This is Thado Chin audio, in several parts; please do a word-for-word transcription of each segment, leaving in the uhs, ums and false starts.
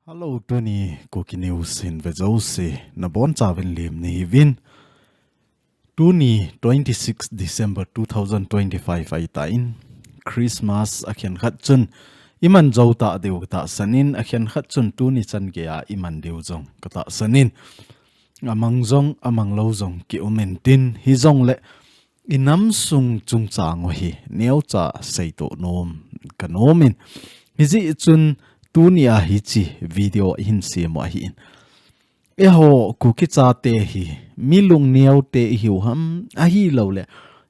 Hello, tuni Kuki News hin ve jouse nabonchauvin lim nahiuvin. Tuni twenty-six December two thousand twenty-five ahitan, Christmas akhen khat chun iman jou tah diu katahsan in, akhen khat chun tuni chan geiya iman diu jong katahsan in, amang jong amanglou jong kium intin, hijongle inam sung chungchang u hi neocha seitoh nom kanom in, hijeh chun tunia hiche video ihin sem u ahin. Eiho Kuki chate hi mi lungneote ihiu ham, ahilouleh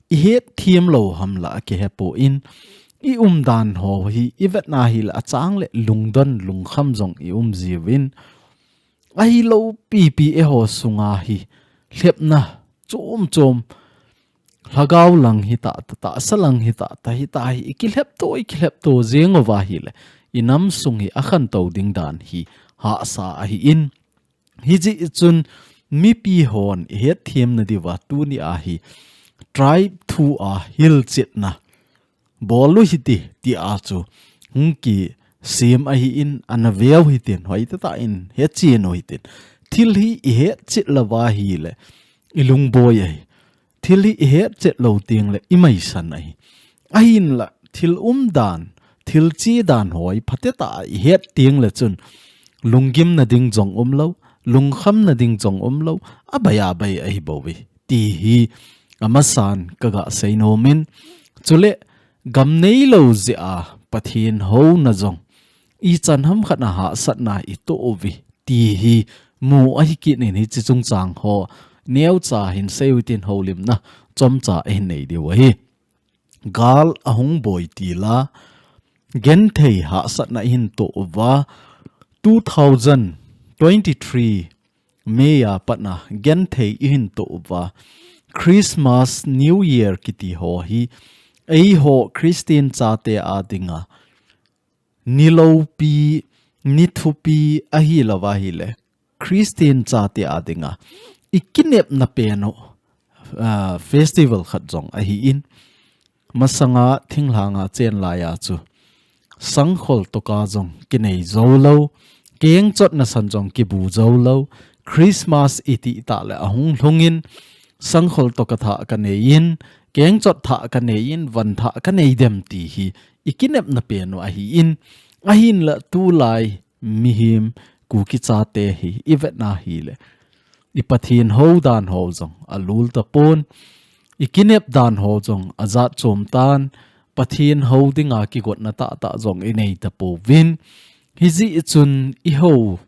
ihetthem lou ham la akihepon, iumdan ho hi ivetna hile achang le lungdon lungkham jong ium jiuvin, ahilou pipi eiho sunga hi lhepna chom chom, lhagao lang hitah tah, tahsa lang hitah tah, hitah hi ikilhepto ikilhepto jeng uva ahile inam sung hi akhantou ding dan hi hahsa ahin, hijeh chun mipi hon ihetthem nadiuva tunia hi tribe thua hilchetna bol u hite tia chu hung kisem ahin, ana veu hitin, hoitah tah in hechen u hitin. Thil hi ihetchet louva ahile ilungboi ahi. Thil hi ihetchet lou tengle imaisan ahi. Ahinla thil umdan, thil chedan ho hi phatecha ihet tengle chun lunggimna ding jong umlou, lungkhamna ding jong umlou, abaiya bai ahibouve ti hi amasan kaga seinom in, chule gam neilou jeh a Pathen houna jong ichan ham khat a hahsatna itoh uve ti hi mu ahi kit in, hiche chungchang ho neocha hin seiyu hitin, houlimna chomcha ihin nei diu ahi. Gal ahung boi tila, genthei hahsatna ihin toh uva, two thousand twenty-three May a patna genthei ihin toh uva, Christmas, New Year kiti ho hi eiho Christian chate a dinga ni loupi, ni thupi ahilouva ahile Christian chate a dinga ikinepna pen u, ah, festival khat jong ahin, masanga thinglhanga chen laiya chu sangkhol toka jong kinei joulou, kengchotna san jong kibu joulou, Christmas iti tah le ahung lhungin, sangkhol toka thah kanei in, kengchot thah kanei in, van thah kanei dem ti hi ikinepna pen u ahin, ahinla tulai mihem Kuki chate hi ivetna hile i Pathen hou dan ho jong alul tapon, ikinep dan ho jong ajat chom tan, Pathen hou dinga kigotna tahtah jong inei tapouvin, hijeh chun ihou,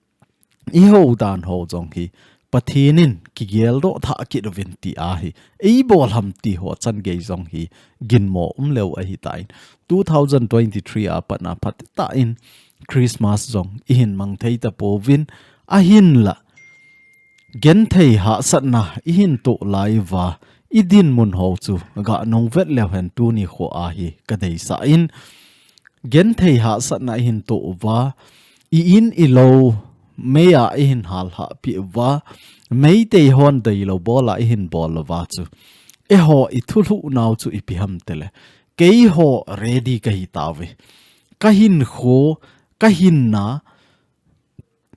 ihou dan ho jong hi Pathen in kigeldoh thah kit uvin ti ahi. Eibol ham ti ho chan gei jong hi ginmo umlou ahitan, two thousand twenty-three a patna phatecha in Christmas jong ihin mang thei tapouvin, ahinla genthei hahsatna ihin toh lai uva, idinmun ho chu ganung vet leu hen tuni kho a hi kadeisah in, genthei hahsatna ihin toh uva, i-in ilou meiya ihin hallhah peh uva, Meitei hon deilou bola ihin bol uva chu, eiho ithulhuh nau chu ipi ham tile, keiho ready kahi tauve. Kahinkho, kahinna,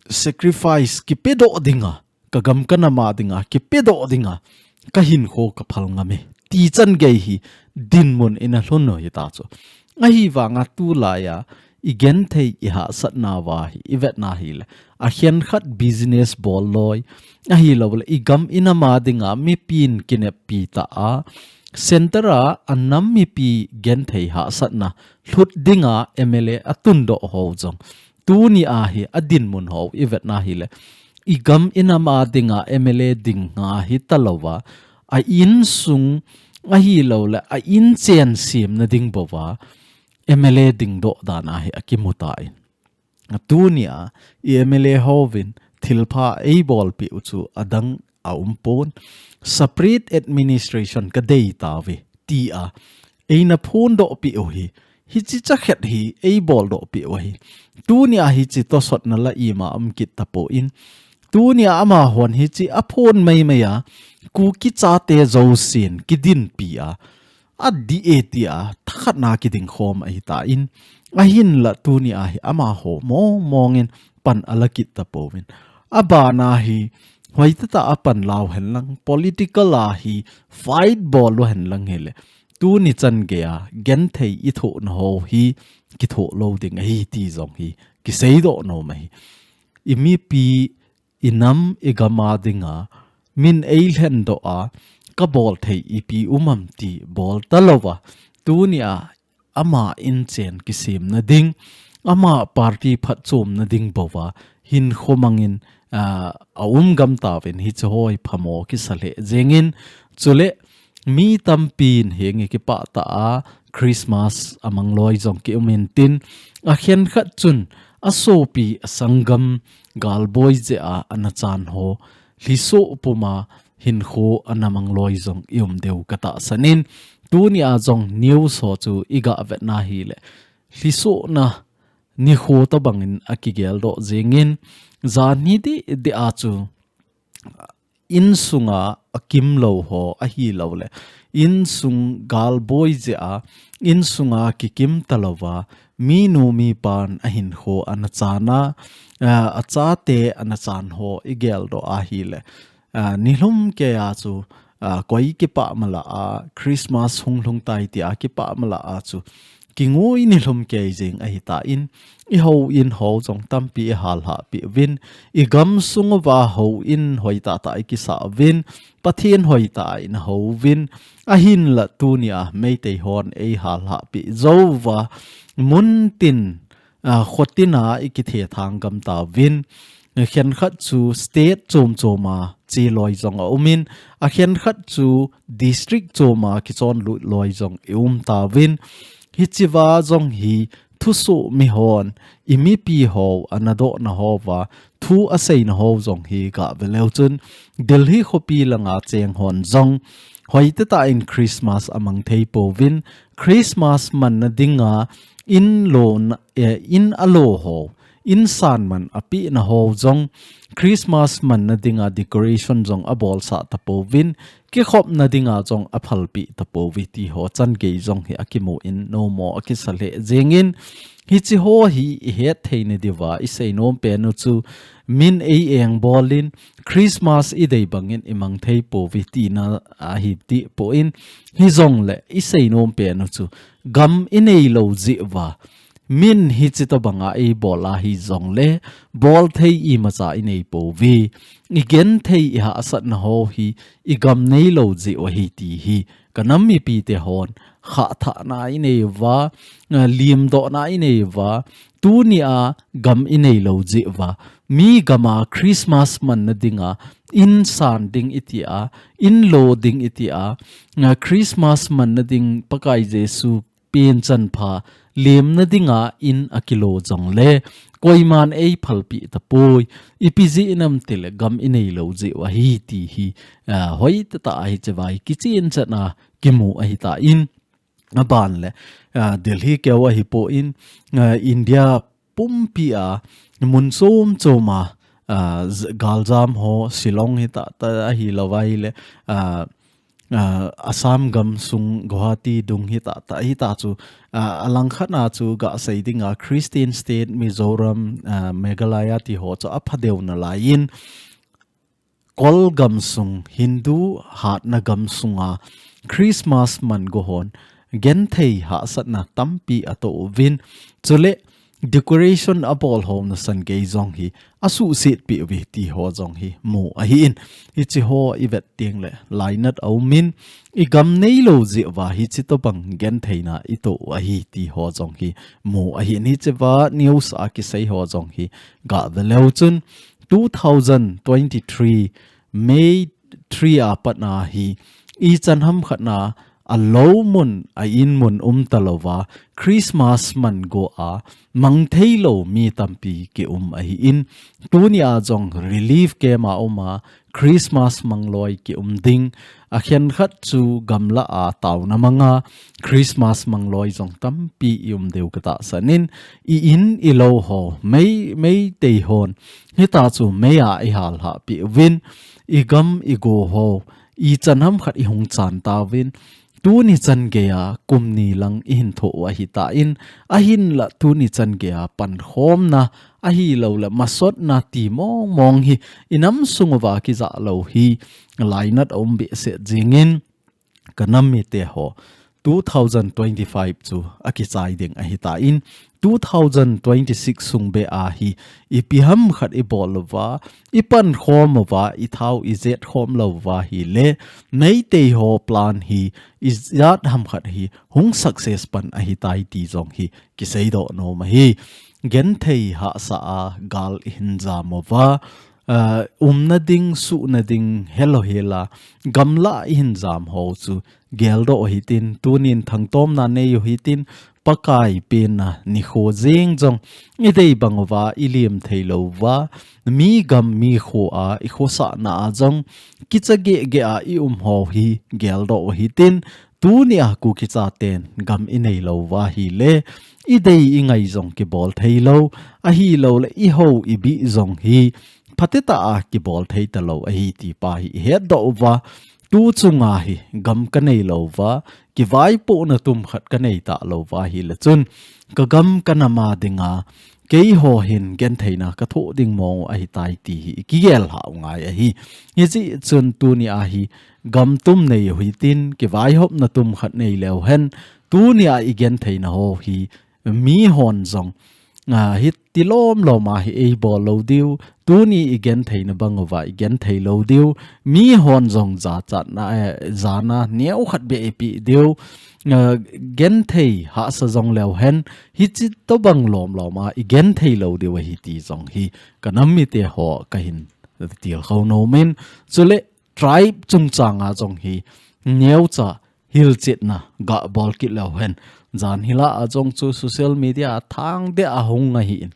sacrifice kipedoh dinga, kagam kanam a dinga kipedoh dinga kahinkho kaphal ngam e ti chan gei hi dinmun ina lhun u hita chu. Ahivanga tulaiya igenthei ihahsatna uva hi ivetna hile, akhenkhat business bol loi, ahilouleh igam inam a dinga mipin kineppi tah a, center a anam mipi genthei hahsatna lhut dinga M L A atundoh ho jong tunia hi adinmun ho ivetna hile, igam inam a dinga M L A ding nga hitalouva, a insung ahilouleh a inchen semna ding bouva M L A dingdoh dan ahi akimu tan. Tunia i M L A hovin thilpha eibolpeh u chu adang aumpon, separate administration kadei tauve tia eina phondohpeh u hi, hiche chakhat hi eiboldohpeh u ahi. Tunia hiche tosotna la ima um kit tapon, tunia amahon hiche aphon maimai a, Kuki chate jousen kidinpi a, adih e tia thakhatna kiding khom ahitan, ahinla tuni a hi amaho mong mongin pan alakit tapouvin. Abana hi hoitah tah a pan lau henlang, political a hi fight bol u henlang hile, tuni chan geiya genthei ithohna ho hi kithoh lou ding ahi ti jong hi kiseidoh nom ahi. I mipi, i nam, i gam a dinga min eilhendoh a, kabol thei ipi um am ti bol talouva, tuni a ama inchen kisemna ding, ama party phatchomna ding bouva hinkho mangin, ah, aum gam tauvin, hiche ho hi phamo kisa lheh jengin. Chule mi tampin henge kipah tah a Christmas amang loi jong kium intin, akhenkhat chun asopi asanggam galboi jeh a ana chan ho lhisoh puma hinkho ana mang loi jong i um diu katahsan in, tuni a jong news ho chu i gavetna hile, lhisohna nikho tobangin akigeldoh jengin, jan hi dih dih a chu insunga akim lou ho ahilouleh, insung galboi jeh a, insunga kikim talouva, minu mipan ahinkho ana chan a, ah, achate ana chan ho i geldoh ahile, ah, nilhum keiya chu, ah, koi kipah mala a, Christmas hung lhung tai tia kipah mala a chu, kingui nilhum kei jeng ahitan, i houin ho jong tampi i hallhah peh uvin, i gamsung uva houin hoitah tah i kisah uvin, Pathen hoitah a i na houvin, ahinla tuni a Meitei hon ei hallhah peh jouva, muntin, ah, khotin a i kithethang gam tauvin, khenkhat chu state chom chom a che loi jong aumin, akhenkhat chu district chom a kichonlut loi jong i um tauvin, hichea jong hi thusoh mi hon, i mipi ho, ana dohna houva, thu aseina ho jong hi gave leu chun, Delhi khopi langa cheng hon jong, hoitah tah in Christmas amang thei pouvin, Christmas manna dinga, in lo na, eh, in alo ho, insan man apehna ho jong, Christmas manna dinga decoration jong abolsah tapouvin, kikhopna dinga jong aphalpeh tapouve ti ho chan gei jong hi akimu in, nomo akisa lheh jengin, hiche ho hi i het theina diuva i seinom pen u chu, min ei engbol in, Christmas i dei bangin i mang thei pouve tina ahi dih poi, hijongle i seinom pen u chu, gam i neilou jeh uva, min hiche tobanga ei bol ahi jongle, bol thei imacha i nei pouve. I genthei i hahsatna ho hi i gam neilou jeh u ahi ti hi ka nam mipite hon khahthahna i nei uva, ah, limdohna i nei uva, tuni a gam i neilou jeh uva, mi gam a Christmas manna dinga, insan ding i tia, in lo ding i tia, ah, Christmas manna ding Pakai Jesu penchanpha lemna dinga in akilo jongle, koiman ei phalpeh tapoi, ipi jeh inem itile gam i neilou jeh u ahi ti hi, ah, hoitah tah a hichea hi kichen chan a kimu ahitan, aban le, ah, Delhi keu ahipoi, ah, India pumpi a mun chom chom a, ah, z-, galjam ho, Shillong hitah tah ahilouva ahile, ah, ah, Assam gamsung Guwahati dung hitah tah, hitah chu, ah, alangkhat a chu gasei dinga Christian state Mizoram, ah, Meghalaya ti ho chu apha deu nalaiyin, Kol gamsung, Hindu hatna gamsunga Christmas man go hon, genthei hahsatna tampi atoh uvin, chule decoration abol ho nasan gei jong hi asuhset peh uve ti ho jong hi mu ahin, hiche ho i vet teng le lainat aumin, i gam neilou jeh uva hiche tobang gentheina i toh u ahi ti ho jong hi mu ahin, hichea news a kisei ho jong hi gave leu chun, two thousand twenty-three May three a pat a hi ichan hamkhat a alou mun, a in mun um talouva, Christmas man go a mang theilou mi tampi kium ahin, tuni a jong relief camp a um a, Christmas mang loi kium ding, akhenkhat chu gamla a taona manga Christmas mang loi jong tampi i um diu katahsan in, i in i lou ho, Mei, Meitei hon, hitah chu mei a i hallhah peh uvin, i gam i go ho, ichan hamkhat i hung chan tauvin, tuni chan geiya kum ni lang i hin thoh u ahi tan, ahinla tuni chan geiya pankhomna, ahilouleh masotna ti mong mong hi i nam sung uva kija lou hi lainat a um behseh jingin, ka nam mite ho, two thousand twenty-five chu a kichai ding ahi tan, two thousand twenty-six sung beh a hi ipi ham khat i bol uva, i pankhom uva, i thao i jet khom lou uva ahileh, Meitei ho plan hi ijat ham khat hi hung success pan ahi tai ti jong hi kiseidoh nom ahi. Genthei hahsa a gal i hin jam uva, ah, umna ding, suhna ding, helou hela, gamla i hin jam ho chu geldoh u hitin, tunin thangtomna nei u hitin, Pakai penna nikho jeng jong i dei bang uva, i liam thei lou uva, mi gam mi kho a i khosahna a jong kicha gehgeh a i um ho hi geldoh u hitin, tunia Kuki chaten gam i nei lou uva ahileh, i dei i ngai jong kibol thei lou, ahilouleh i hou i bih jong hi phatecha a kibol thei talou ahi ti pa hi i hetdoh uva, tu chunga hi gam ka nei lou uva, kivaipohna tum khat ka nei talou uva ahileh chun, ka gam ka nam a dinga keiho hin gentheina ka thoh ding mong u ahi tai ti hi i kigel lhah u ngai ahi. Hijeh chun tunia hi gam tum nei u hitin, kivaihopna tum khat nei leu hen, tunia i gentheina ho hi mi hon jong, ah, hiti lom lom a hi ei bol lou diu, tuni i gentheina bang uva i genthei lou diu, mi hon jong jachatna, eh, jana neo khat beh i peh diu, ah, genthei hahsa jong leu hen, hichi tobang lom lom a i genthei lou diu ahi ti jong hi ka nam mite ho ka hin tilkhou nom in, chuleh tribe chungchang a jong hi neocha hilchetna ga bol kit leu hen. Jan hila a jong chu social media a thang deh a hung ahi in.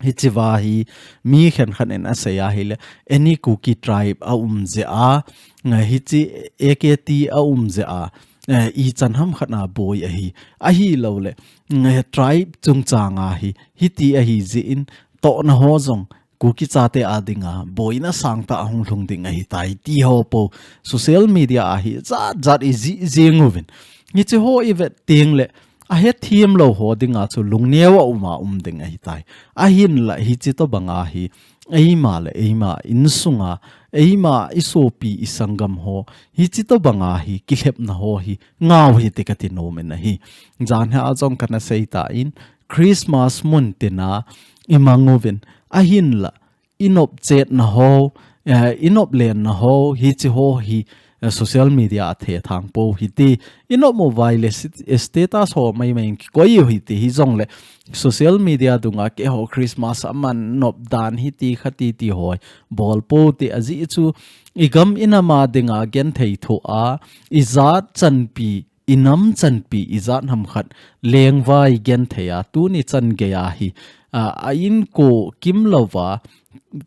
Hichi va hi mi khenkhat in a sei ahileh, any Kuki tribe a um jeh a, nga hichi A K T a um jeh a, eh, ichan ham khat na boi ahi. Ahilouleh, nga tribe chungchang a hi, hiti ahi jeh in, tohna ho jong, Kuki chate a dinga boina sangtah a hung lhung ding ahi tai ti ho po social media a hi jat jat i jih jeng uvin. Hichi ho i vet teng leh a hethem lou ho dinga chu lungneo a um a um ding ahi tai. Ahinlah hichi tobang a hi eima le eima insunga, eima i sopi i sanggam ho, hichi tobang a hi kilhepna ho hi ngau hite ka ti nom in ahi. Jan hi a jong ka na sei tan, Christmas mun tina i mang uvin, ahinlah i nop chetna ho, eh, i nop lenna ho, hichi ho hi, eh, social media a thethang po hite, i nop mobile le sit-, status ho mai mai in kikoi u hite, hijongleh social media dunga keiho Christmas a man nop dan hiti khati ti ho bol po te, ajeh chu i gam i nam a dinga genthei thoh a, i jat chanpi, i nam chanpi, i jat ham khat lengvai genthei a, tuni chan geiya hi, a, a inko kimlouva,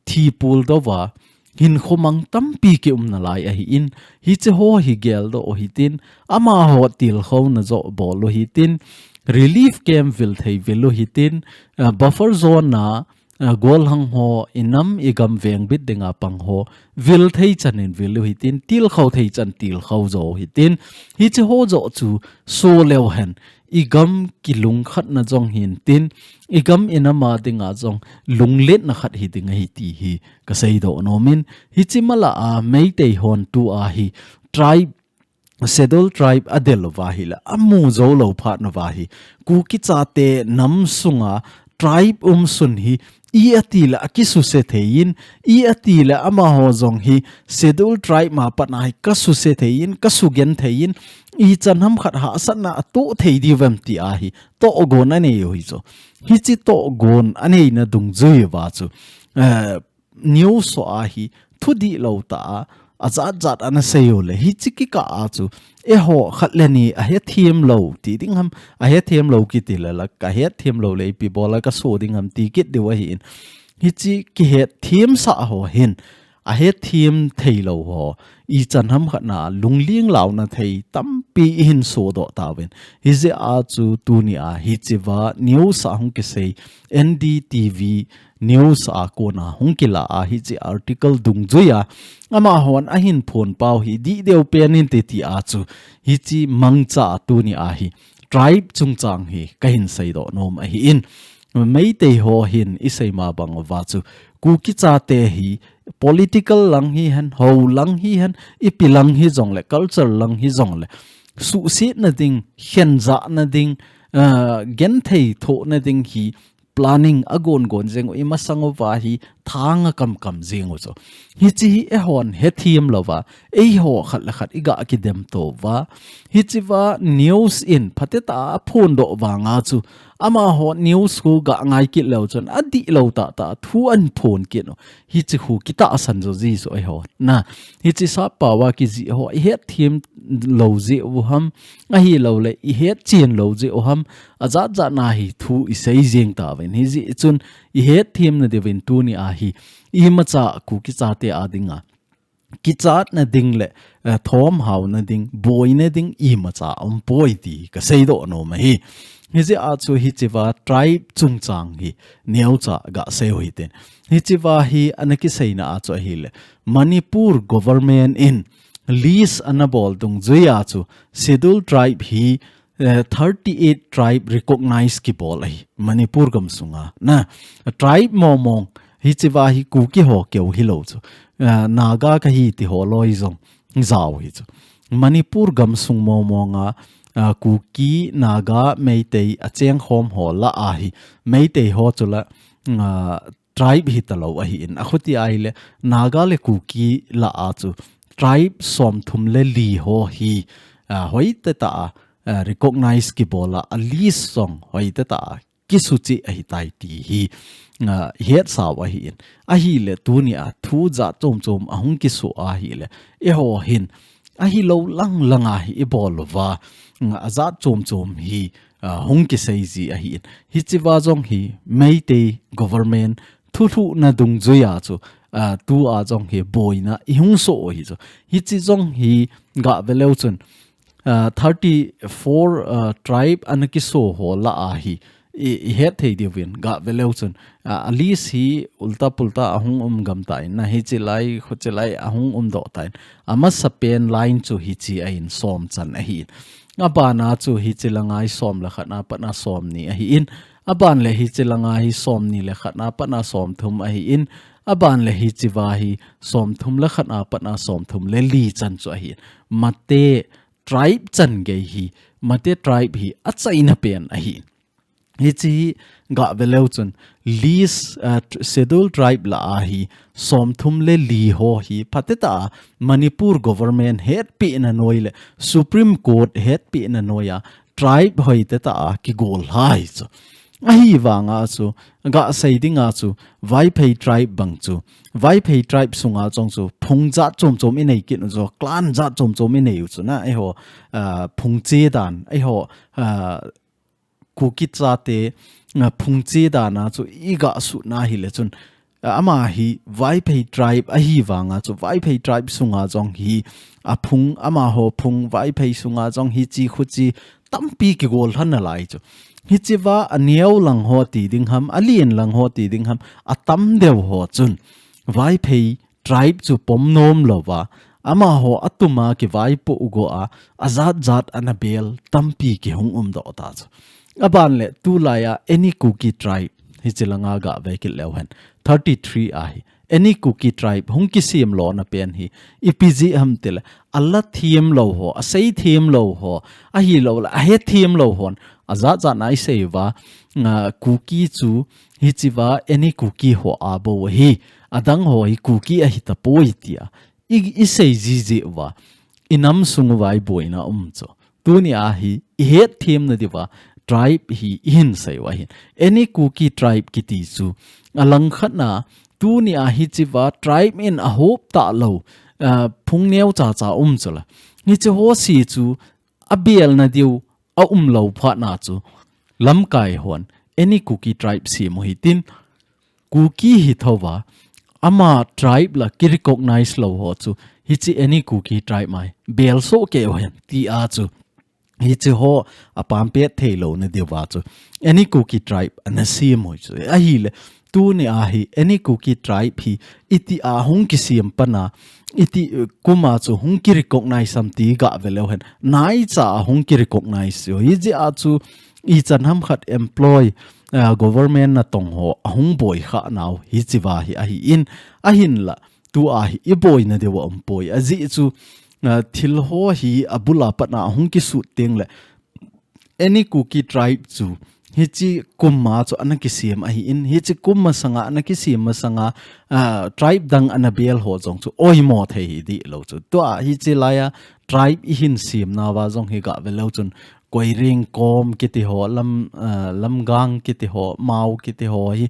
thi puldouva, hinkho mang tampi ki um nalai ahi in, hichi ho hi geldoh u hitin, amaho tilkhouna joh bol u hitin, relief camp vil thei vil u hitin, a, buffer zone a, a, golhang ho, i nam i gam vengbit dinga pang ho, vil thei chan in vil u hitin, tilkhou thei chan tilkhou joh u hitin, hichi ho joh chu so leu hen, i gam kilungkhatna jong hintin, i gam i nam a dinga jong lungletna khat hi ding ahi ti hi ka seidoh nom in, hichi mala a Meitei hon tua hi tribe, Scheduled Tribe a del uva ahileh, a mu jou lou phat uva hi, Kuki chate nam sunga tribe um sun hi, i ati leh a kisuse thei in, i ati leh amaho jong hi, Scheduled Tribe ma pat a hi ka suse thei in, ka sugen thei in, ichan ham khat hahsatna a toh thei diu vem ti a hi, tohgon a nei u hi chu. Hichi tohgon a neina dungjui uva chu, eh, news ho a hi thu dihlou tah a, a jat jat ana sei u leh, hichi kikah a chu, eiho khat le ni a hethem lou ti ding ham, a hethem lou kiti leh la, ka hethem lou leh ipi bol a ka so ding ham ti kit diu ahi in. Hichi kihethem sah ho hin, a hethem thei lou ho, ichan ham khat na lungling launa thei tampi i hin sodoh tauvin. Hijeh a chu tunia hichi va news a hung kisei N D T V news a kona hung kila a hiche article dungjuia amahon ahin phon pau hi dih deu pen inte ti a chu hiche mangcha a tuni a hi tribe chungchang hi kahin seidoh nom ahin. Meitei ho hin isei ma bang uva chu Kuki chate hi political lang hihen, ho lang hihen, ipi lang hijongle, culture lang hijongle, suhsetna ding, khenjahna ding, ah, genthei thohna ding hi planning agon gon jeng u, imasang uva hi thang akam kam jeng u chu. Hiche hi eihon hethem louva, eiho khat le khat iga kidem tou va. Hichea news in phatecha a phondoh vanga chu, amaho news khu ga ngai kit leu chun, adih lou tahtah thu ahin phon kit u. Hiche khu kitahsan jo ji chu eiho. Na, hiche sappao a kijih ho, ihetthem lou jeh u ham, ahilouleh ihetchen lou jeh u ham, ajat jat na hi thu isei jeng tauvin. Hijeh chun ihetthemna diuvin tuni a hi, imacha Kuki chate a dinga kichatna ding le, eh, thomhaona ding, boina ding, imacha umpoi ti kaseidoh nom ahi. Hijeh a chu hichea tribe chungchang hi neocha gasei u hitin. Hichea hi ana kiseina a chu ahile, Manipur government in list ana bol dungjuia chu Scheduled Tribe hi, eh, thirty-eight tribe recognize kibol ahi Manipur gamsunga. Na, tribe mong mong hichea hi Kuki ho keu hilou chu, eh, Naga kahi ti ho loi jong jao hi chu. Manipur gamsung mong monga, ah, Kuki, Naga, Meitei achengkhom ho lah a hi, Meitei ho chu la, ah, tribe hitalou ahin. Akhuti ahile Naga le Kuki lah a chu tribe somthum le li ho hi, ah, hoitah a, ah, recognize kibol a, a list jong hoitah a kisuchih ahitai ti hi, ah, ihetsau ahin. Ahile tuni a thu jat chom chom ahung kiso ahile, eiho hin ahilou lang lang a hi ibol uva, ah, ajat chom chom hi, ah, hung kisei ji ahin. Hichea jong hi Meitei government thulhuhna dungjuia chu, ah, tua jong hi boina ihung soh u hi chu. Hiche jong hi gave leu chun, ah, thirty-four, ah, tribe ana kiso ho lah a hi, i, ihet thei diuvin gave leu chun, ah, a list hi ulta pulta ahung um gam tan, na hiche lai, khuche lai ahung umdoh tan. Amasapen line chu hiche ahin, som chan ahin. Abana chu hiche langa hi som le khat a pat a som ni ahin. Aban le hiche langa hi som ni le khat a pat a som thum ahin. Aban le hichea hi som thum le khat a pat a som thum le li chan chu ahin. Mate tribe chan gei hi, Mate tribe hi achaina pen ahi. Hiche hi gave leu chun list, ah, tr-, Scheduled Tribe lah a hi som thum le li ho hi phatecha a Manipur government hetpehna noi le Supreme Court hetpehna noia tribe hoitah a kigol lhai chu. Ahivanga chu, gasei dinga chu, Vaiphei tribe bang chu, Vaiphei tribe sunga jong chu phung jat chom chom inei kit u chu, clan jat chom chom inei u chu na, eiho, ah, phung che dan, eiho, ah, Kuki chate, ah, phung che dan a chu iga sutna hile chun, ah, ama hi Vaiphei tribe ahivanga chu, Vaiphei tribe sunga jong hi aphung, amaho phung Vaiphei sunga jong hiche khuche tampi kigol lhon nalai chu. Hichea aneo lang ho ti ding ham, alen lang ho ti ding ham, atam deu ho chun Vaiphei tribe chu pom nom louva, amaho atuma kivaipoh u go a, ajat jat ana bel tampi kihung umdoh ta chu. Aban le tulai a any Kuki tribe, hiche langa gave kit leu hen, thirty-three ahi. Any Kuki tribe hung kisem lona pen hi, ipi jeh ham tile, ala them lou ho, asei them lou ho, ahilouleh ahe them lou hon, ajat jat na isei uva, ah, Kuki chu hichea any Kuki ho abou ahi, adang ho hi Kuki ahitapoi tia i, isei jiji uva, inam sung uva iboina um chu. Tuni a hi ihetthemna diuva tribe hi ihin sei u ahin. Any Kuki tribe kiti chu alangkhat na, tuni a hichea tribe in ahop talou, ah, phung neocha cha um chu la. Hiche ho si chu abelna diu aumlou phat na chu lamkai hon any Kuki tribe sem u hitin, Kuki hithouva, ama tribe la kirecognize lou ho chu, hiche any Kuki tribe mai, bel soh kei u hen, tia chu. Hiche ho apam pet thei louna diuva chu, any Kuki tribe ana sem u chu. Ahile, Tuni a hi, any Kuki tribe hi, iti a hung kisem pana, iti, eh, kum a chu hung kirecognize am ti gah ve leu hen. Naicha a hung kirecognize u. Hijeh a chu, ichan ham khat employ, eh, government natong ho, a hung boi kha nau, hichi va hi ahi in, ahinla, tu a hi, i boina deuh a um poi. Ajeh chu, eh, thil ho hi, a bul a pat a hung kisut teng le, any Kuki tribe chu, hichi kum a chu ana kisem ahi in, hichi kum masanga ana kisem masanga, ah, tribe dang ana bel ho jong chu oimo thei hi dih lou chu. Tua hichi laia tribe i hin sem nauva jong hi gah ve leu chun, Koireng, Kom kiti ho, Lam, ah, Lamgang kiti ho, Mao kiti ho hi,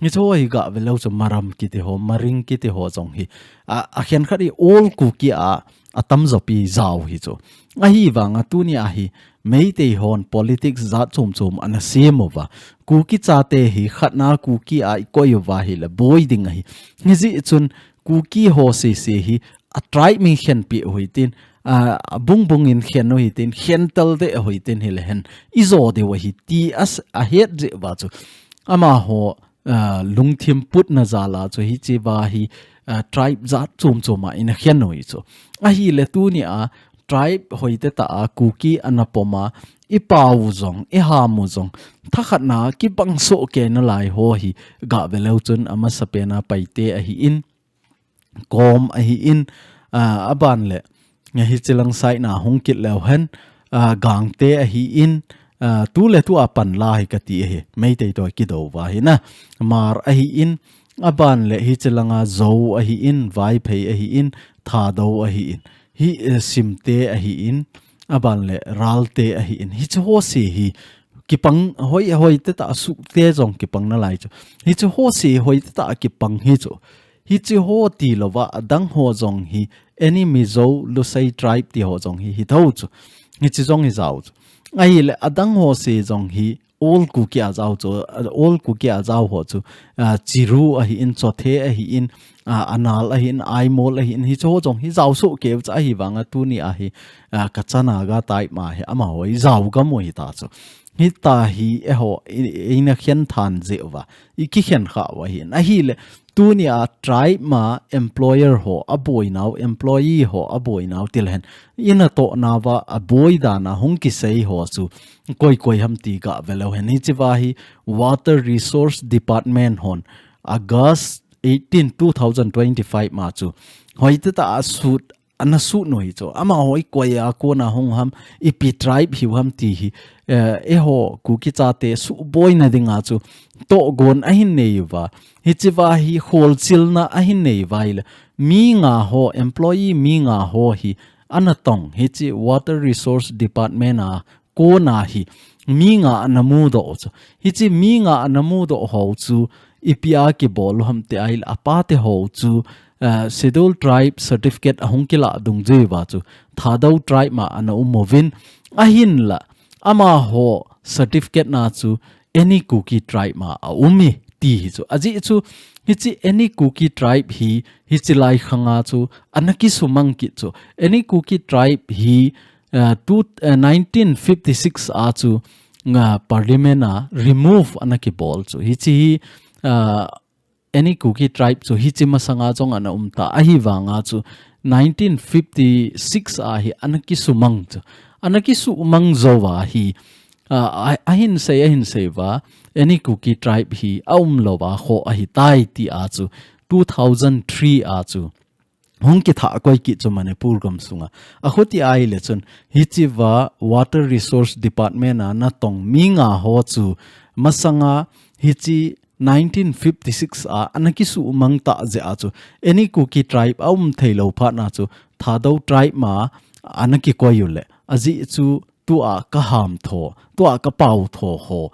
hichi ho hi gah ve leu chu, Maram kiti ho, Maring kiti ho jong hi, ah, a khenkhat hi all Kuki a, a tamjo pi jao hi chu. Ahivanga tuni a hi, Meitei hon politics jat chom chom ana sem uva. Kuki chate hi khatna Kuki a i koi uva hi le boi ding ahi. Hijeh chun Kuki ho sese hi a tribe min khen pi u hitin, a, a bung bung in khen u hitin, khen tel de u hitin hi le hen. I jo deuh ahi ti a s-, a het jeh uva chu. Amaho, ah, lungthim putna jal a chu hichi va hi, ah, tribe jat chom chom a ina khen u hi chu. Ahile tuni a tribe hoite tah a Kuki ana pom a, i pau jong, i ham u jong, thakhatna kibang soh kei nalai ho hi gah ve leu chun a masapen a Paite ahi in, Kom ahi in, ah, aban le, hichi lang side na hung kit leu hen, ah, Gangte ahi in, ah, tu le tu a pan la hi kati ahi, Meitei toh kido uva hi na, Hmar ahi in, aban le hichi langa Zou ahi in, Vaiphei ahi in, Thadou ahi in, hi, eh, Simte ahi in, aban le Ralte ahi in, hichi ho se hi, kipang hoi, hoite tah a Sukte jong kipang nalai chu. Hichi ho se hoite tah a kipang hi chu. Hichi ho ti louva, adang ho jong hi, any Mizo, Lusei tribe ti ho jong hi, hi tho chu. Hichi jong hi jao chu. Ahile, adang ho se jong hi, all Kuki a jao chu, all Kuki a jao ho chu, ah, Chiru ahi in, Chothe ahi in, ah, Anal ahi in, Aimol ahi in, hichi ho jong hi jao soh kei u chu ahivanga tuni a hi, ah, Kacha Naga type ma hi, amaho hi jao gam u hi ta chu. Hita hi, eiho, i, i na khen than jeh uva, i kikhen kha u ahi in. Ahile, Tuni a tribe ma employer ho, a boi nau, employee ho, a boi nau ti le hen. I natoh nauva, a boi dan a hung kisei ho chu, koi koi ham ti gah ve leu hen. Hichi va hi Water Resource Department hon, August eighteen, two thousand twenty-five ma chu. Hoite tah a sut ana sut u hi chu. Amaho i koi a kona hung ham, ipi tribe hiu ham ti hi, eh, eiho Kuki chate suhboina dinga chu tohgon ahin nei uva. Hichi va hi holchilna ahin nei uva ahile. Mi nga ho, employee mi nga ho hi ana tong. Hichi Water Resource Department a kona hi mi nga ana mudoh u chu. Hichi mi nga ana mudoh ho chu ipi a kibol u ham ti ahile apate ho chu, eh, Scheduled Tribe certificate ahung kila dungjui uva chu Thadou tribe ma ana um uvin ahinla amaho certificate na chu any Kuki tribe ma a um e ti hi chu. Ajeh chu hichi any Kuki tribe hi hichi lai khanga chu ana kisumang kit chu. Any Kuki tribe hi, eh, tu, eh, nineteen fifty-six a chu, ah, parliament a remove ana kibol chu. Hichi hi, ah, any Kuki tribe chu hichi masanga jong ana um ta. Ahivanga chu nineteen fifty-six a hi ana kisumang chu. Ana kisumang jou va hi, ah, a, ahin sei, ahin sei va, any Kuki tribe hi a um lou va kho ahi tai ti a chu two thousand three a chu hung kithah koi kit chu Manipur gam sunga. Akhuti ahile chun, hichi va Water Resource Department a natong mi nga ho chu masanga hichi nineteen fifty-six a ana kisumang ta jeh a chu any Kuki tribe a um thei lou phat na chu Thadou tribe ma ana kikoi u le. Ajeh chu tua ka ham tho, tua ka pau tho ho.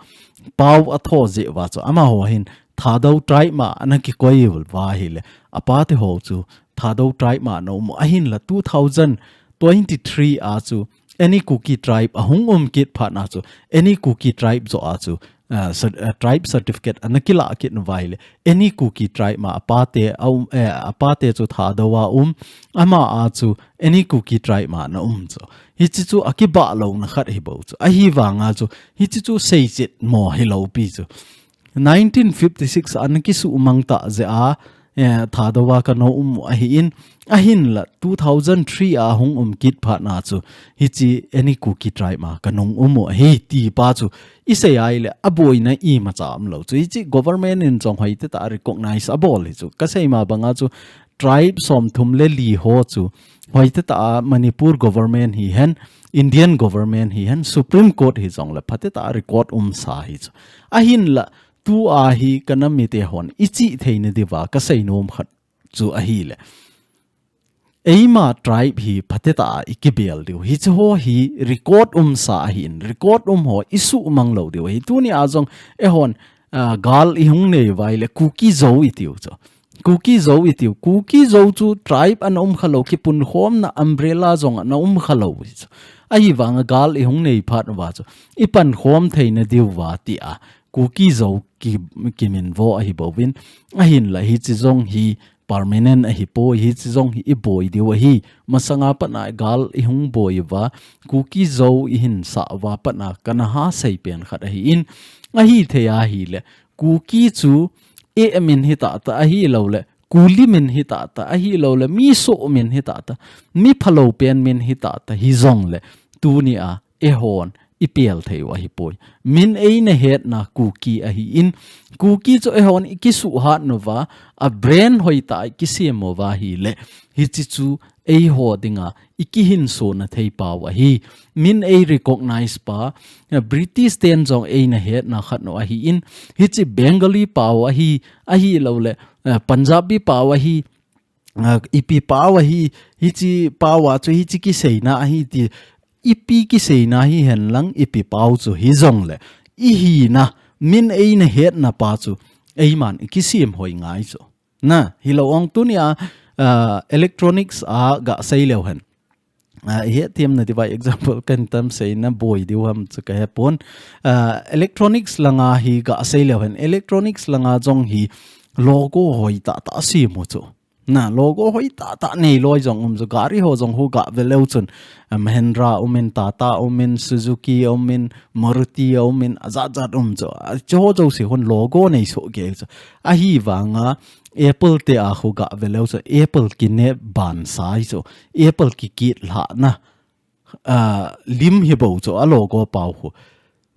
Pau a tho jeh uva chu amaho hin Thadou tribe ma ana kikoi uva ahile. Apate ho chu Thadou tribe ma ana um u ahinla two thousand twenty-three a chu any Kuki tribe ahung um kit phat na chu any Kuki tribe joh a chu, ah, cer-, ah, tribe certificate ana kila kit uva ahile. Any Kuki tribe ma apate a um, eh, apate chu Thadou a um, ama a chu any Kuki tribe ma ana um chu. Hichi chu akibah louna khat hi bou chu. Ahivanga chu, hichi chu seichet mo hi lou pi chu. nineteen fifty-six a ana kisuhmang ta jeh a, eh, Thadou a kana um u ahin, ahinla two thousand three a hung um kit phat na chu, hiche any Kuki tribe ma kana um u ahi ti pa chu, isei ahile, aboina imacha umlou chu. Hiche government in jong hoitah a recognize abol hi chu. Kasei ma banga chu, tribe somthum le li ho chu, hoitah a Manipur government hihen, Indian government hihen, Supreme Court hijongle, phatah a record umsa hi chu. Ahinla, tua hi kana mite hon, ichih theina diuva, kasei nom khat chu ahile. Eima tribe hi phatah a ikibel diu. Hiche ho hi record umsa ahin, record um ho isuhmang lou diu ahi. Tunia jong eihon, ah, gal ihung nei uva ahile Kuki Zo itiu chu. Kuki Zo itiu. Kuki Zo chu tribe ana um khalou, kipunkhomna umbrella jong ana um khalou hi chu. Ahivanga gal ihung nei phat uva chu, ipankhom theina diuva tia Kuki Zo ki, kiminvo ahi bouvin. Ahinla hiche jong hi permanent ahipoi, hiche jong hi iboi diu ahi. Masanga pat a gal ihung boi uva, Kuki Zo ihin sah uva pat a kana hasei pen khat ahin, ahithei ahile, Kuki chu A min hitah tah ahilouleh, Kuli min hitah tah ahilouleh, mi soh min hitah tah, mi phalou pen min hitah tah hijongle, tunia eihon ipel thei u ahipoi. Min eina hetna Kuki ahin, Kuki chu eihon ikisuhhat nauva, a brand hoitah a ikisem uva ahile, hiche chu eiho dinga ikihinsona thei pau ahi. Min eirecognize pa, eh, British ten jong eina hetna khat u ahin, hiche Bengali pau ahi, ahilouleh, eh, Punjabi pau ahi, ah, ipi pau ahi, hiche pau a chu hiche kiseina ahi ti, ipi kiseina hihen lang, ipi pau chu hijongle, ihina, min eina hetna pa chu, eiman ikisem hoi ngai chu. Na, hilou ong tunia, ah, electronics a gasei leu hen. Ah, ihetthemna diuva example kahin tamseina boi diu ham chu kahepon. Ah, electronics langa hi gasei leu hen. Electronics langa jong hi logo hoitah tah asem u chu. Na, logo hoitah tah neilou jong um chu, gari ho jong khu gave leu chun, ah, Mahindra umin, Tata umin, Suzuki umin, Maruti umin, ajat jat um chu. Ah, chuho jouse khun logo neisoh kei chu. Ahivanga Apple te a khu gave leu chu, Apple kine bansa hi chu, Apple kikit lhahna, ah, lim hi bou chu, a logo pau khu.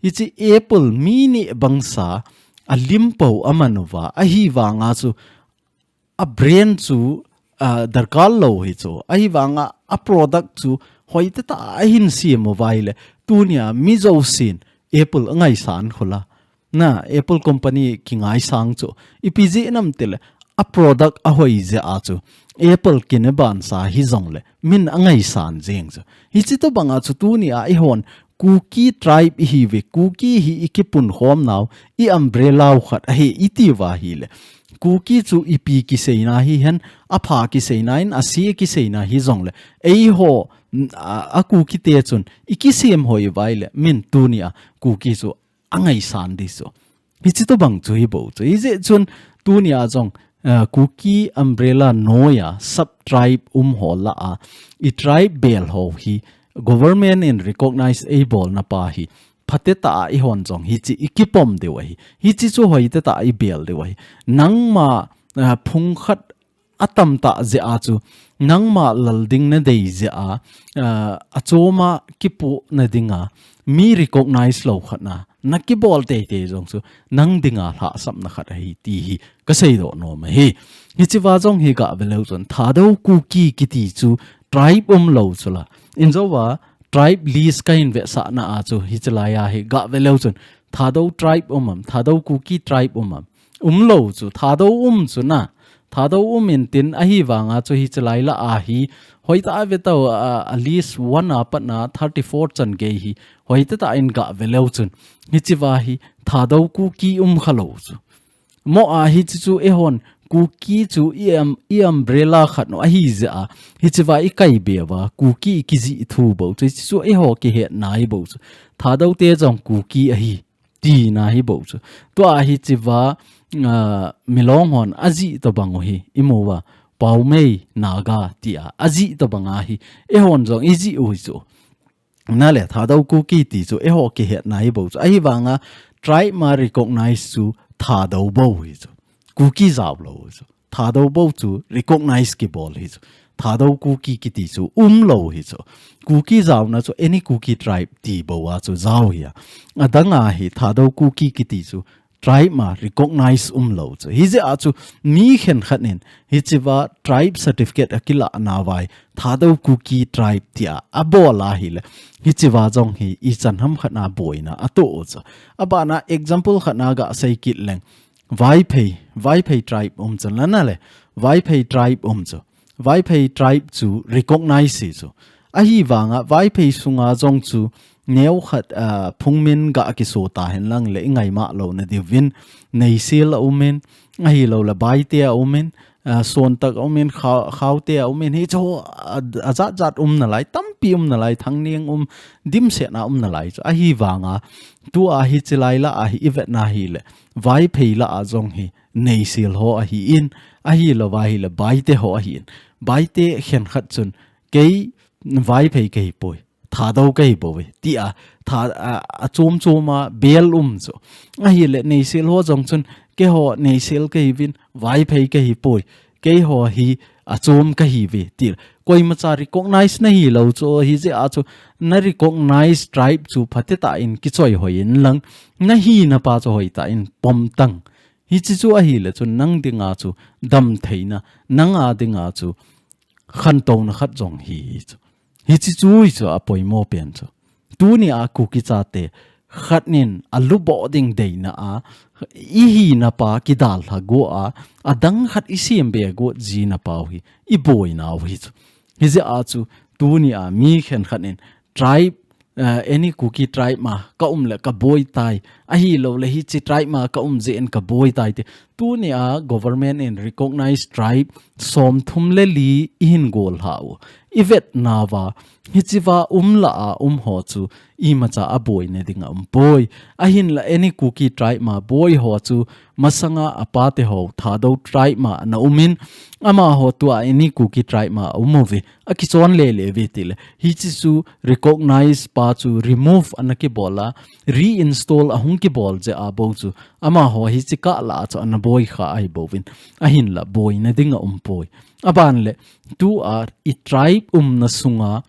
Hiche Apple mi neh bangsa, a lim pou aman uva, ahivanga chu, a brand chu, ah, darkar lou hi chu. Ahivanga a product chu hoitah tah a ahin sem uva ahile, tunia mi jousen Apple angaisan khula. Na, Apple company kingaisang chu. Ipi jeh ham itile, a product ahoi jeh a chu, Apple kine bansa hijongle, min angaisan jeng chu. Hiche tobanga chu tunia eihon Kuki tribe ihiuve, Kuki hi ikipunkhom nau, i umbrella u khat ahi iti uva ahile, Kuki chu ipi kiseina hihen, apha kiseina in, ase kiseina hijongle, eiho, a, a Kuki te chun ikisem hoi uva ahile, min tunia Kuki chu angaisan ding chu. Hiche tobang chu hi bou chu. Hijeh chun tunia jong, ah, Kuki umbrella noiya sub tribe um ho lah a, i tribe bel ho hi government in recognize eibolna pa hi phatah a eihon jong hiche ikipom diu ahi. Hiche chu hoitah a ibel diu ahi. Nangma, ah, phung khat atam tah jeh a chu, nangma lal ding nadei jeh a, ah, achom a kipohna dinga, mi recognize lou khat na, nakibol teitei jong chu, nang dinga lhahsamna khat ahi ti hi, kasei doh nom ahi. Hichea jong hi gave leu chun, Thadou Kuki kiti chu, tribe umlou chu la. Injouva, tribe list kahin vetsahna a chu, hiche laiya hi gave leu chun, Thadou tribe um am, Thadou Kuki tribe um am. Umlou chu, Thadou um chu na. Thadou um intin ahivanga chu hiche lai lah a hi. Hoitah a ve tau, a, a list one a pat na thirty-four chan gei hi. Hoitah tah in gave leu chun. Hichea hi Thadou Kuki um khalou chu. Mo a hiche chu eihon Kuki chu i um, i umbrella khat u ahi jeh a. Hichea i kaibe uva, Kuki i kijih thu bou chu. Hiche chu eiho kihetna hi bou chu. Thadou te jong Kuki ahi. Tina hi bou chu. Tua hichea, ah, Milong hon ajih tobang u hi, imu uva, Paomei Naga tia, ajih tobang a hi, eihon jong ijih u hi chu. Nale, Thadou Kuki ti chu, eiho kihetna hi bou chu. Ahivanga, tribe ma recognize chu, Thadou bou hi chu. Kuki jao lou hi chu. Thadou bou chu recognize kibol hi chu. Thadou Kuki kiti chu umlou hi chu. Kuki jaona chu any Kuki tribe ti bou a chu jao hi a. Adang a hi Thadou Kuki kiti chu tribe ma recognize umlou chu. Hijeh a chu mi khenkhat in hichea tribe certificate akilah nauva hi Thadou Kuki tribe tia abol ahile. Hichea jong hi ichan ham khat na boina atoh u chu. Abana example khat na gasei kit leng. Vaiphei, Vaiphei tribe um chu lana le. Vaiphei tribe um chu. Vaiphei tribe chu recognize hi chu. Ahivanga Vaiphei sunga jong chu neokhat, ah, phungmin ga kiso tahen lang le ingaimah louna diuvin Neisel aumin, ahilou le Baite aumin, ah, Sontak aumin, Khao-, Khaote aumin, hichu a, ajat jat um nalai, tampi um nalai, Thangneng um, dimset na um nalai chu. Ahivanga tua hichi lai lah a hi ivet na hile. Vaiphei lah a jong hi Neisel ho ahin, ahilou va hile Baite ho ahin. Baite khenkhat chun kei Vaiphei kahi poi. Thadou kahi bouve. Tia, tha, a, achom chom a bel um chu. Ahile Neisel ho jong chun keiho Neisel kahiuvin Vaiphei kahi poi. Keiho hi achom kahiuve. Ti. Koimacha recognize nahilou chu hijeh a chu na recognize tribe chu phatecha in kichoi hoi in lang. Nahina pa chu hoitah in pom tan. Hichi chu ahile chu nang dinga chu damtheina, nanga dinga chu khantouna khat jong hi chu. Hichi chu hi chu apoimo pen chu. Tuni a Kuki chate khat nin aluboh ding deina a, ihina pa kidalha go a, adang khat isem be go jina pau hi, iboinau hi chu. Hijeh a chu, tuni a mi khenkhat nin tribe, eh, any Kuki tribe ma kaum le kaboi tai. Ahilou le hichi tribe ma kaum jeh in kaboi tai ti. Tuni a government in recognize tribe somthum le li ihin gollha u. Ivet nauva, hichea um lah a um ho chu imacha aboina dinga umpoi. Ahinla any Kuki tribe ma boi ho chu masanga apate ho Thadou tribe ma ana umin, amaho tua any Kuki tribe ma aum uve. Akichon lele uve tile. Hichi chu recognize pa chu remove ana kibol a, reinstall ahung kibol jeh a bou chu. Amaho hichi kah lah a chu ana boikha ahi bouvin. Ahinla boina dinga umpoi. Aban le, tua i tribe umna sunga,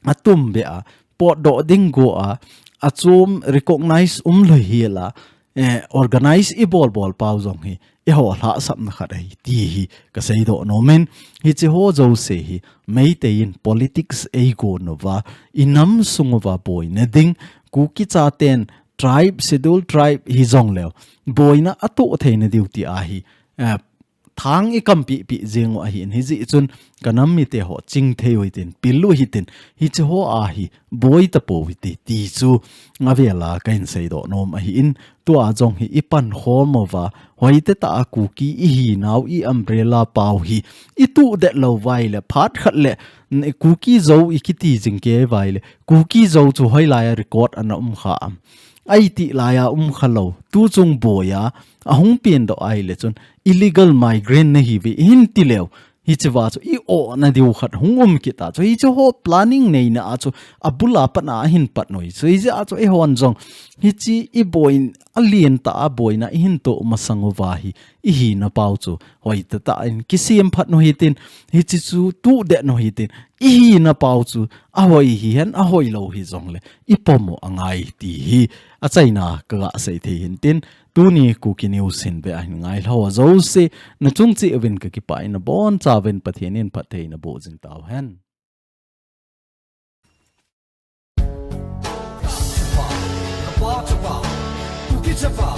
atumbeh a, potdoh ding go a, achom recognize umlou hiela, eh, organize ibol bol pau jong hi, eiho lhahsamna khat ahi, ti hi kaseidoh nomin, hichi ho jouse hi, Meitei in politics eigon uva, inam sung uva boina ding, Kuki chaten tribe, schedule tribe hijongleu, boina atoh theina diu ti ahi, eh, thang ikampeh peh jeng u ahin, hijeh chun kanam mite ho chingthei u hitin, pil u hitin, hichi ho ahi, boi tapou hite, ti chu avela kahin seidoh nom ahin, tua jong hi ipankhom uva, hoitah a Kuki ihinau i umbrella pau hi, ituhdet lou uva ile, phat khat le, n-, Kuki Zo ikiti jing kei uva ile, Kuki Zo chu hoilai a record ana umkha am. Aiti lai a umkha lou, tuchung boi a, ahung pendoh ahile chun, illegal migrant nahiuve, ihin tileu. Hichea chu i-ohna diu khat hung um kit a chu, hichi ho planning neina a chu, abul a pat a ahin pat u hi chu, hijeh a chu eihon jong, hichi iboi, alen tah a boina ihin toh masang uva hi, ihina pau chu, hoitah in kisem phat u hitin, hichi chu tuhdet u hitin, ihina pau chu, ahoi hihen, ahoilou hijongle, ipom u angai ti hi, achaina kaga sei thei hintin, tuni Kuki News hin ve ahin ngailhah jouse, nachung cheh uvin kakipah in, nabonchauvin Pathen in phatthei naboh jing tauhen. Chapa, Kuki Chapa,